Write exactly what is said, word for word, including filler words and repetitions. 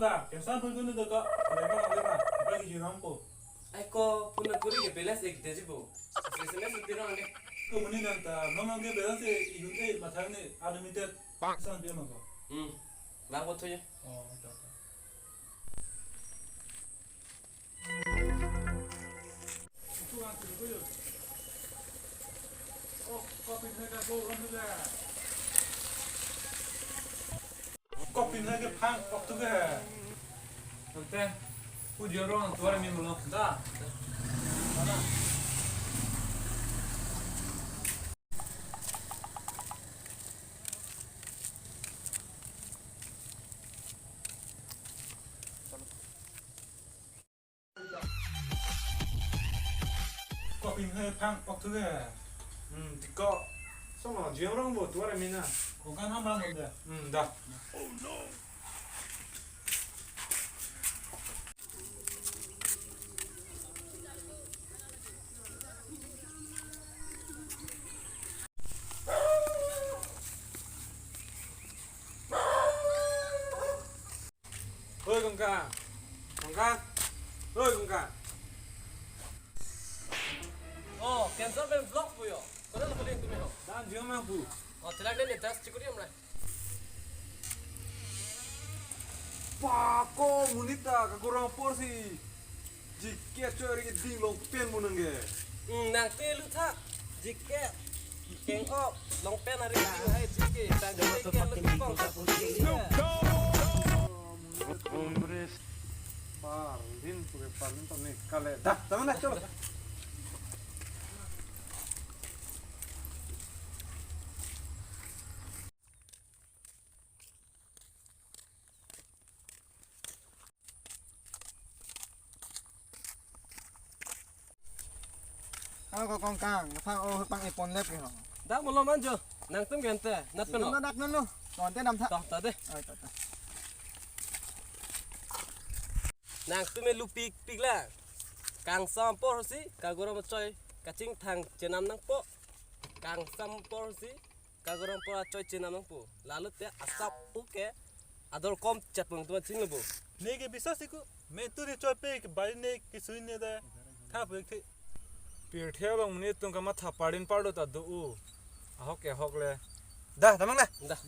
Kesa pun kunu deka, mereka nang kena, apa di jiram po? Ai ko, pun na kuri ke balance ek deji po. S M S uti rong ke. Ko muni nang ta, mama ke balance e, ihun e, matang ni, unlimited. Sang dia mako. Hmm. Nang ko tuh ya. Oh, oke, oke. Kopin hai ke phang ok tu ke. Ante, pu jorong tuar mi mulo da. Mana? Kopin hai phang ok tu ke. Hmm, tiko. Sono, jiang rong bo, tuar mina. Ko kan ham rong bo da. Hmm, da. Oi, Kongka. Kongka. Oi, Kongka. Oh, cancer pen vlog pu yo. Kono lo paling tumi ho. Dan dia mampu. Oh, telak den tas chikuri amra. Pako munita kakurang porsi. Jike chori ke ding long pen munang ke. Hmm, nang te lu tha. Jike. Keng ok, long pen ari ding hai jike. Tang jike ke lu kong. Parlin pure parlin to ne kale. Dah, tangan dah, chalo. Halo, Kongkang, nang phang o pang epon lep ke ho. Dak malom anjo, nangtum gente, nat peno. Nang dak nang lo, nonte nam tha. Toh, toh deh. Oi, toh, toh. Nangtum e lupik pik la. Kangsam apor si, kagorom achoi, kachingthang chenam nangpo. Kangsam apor si, kagorom apor achoi chenam nangpo. Lalu te asap uke, ador kom chat pung tuan ching lebo. Ne ke bisas iku, me tu ni choi pe ke bari ne ke sui ne da. Tha pu ek thi. Pirthe along monit atum kamatha parin parlo ta do u. Ahok ke ahok le. Dah, tamang dah. Dah.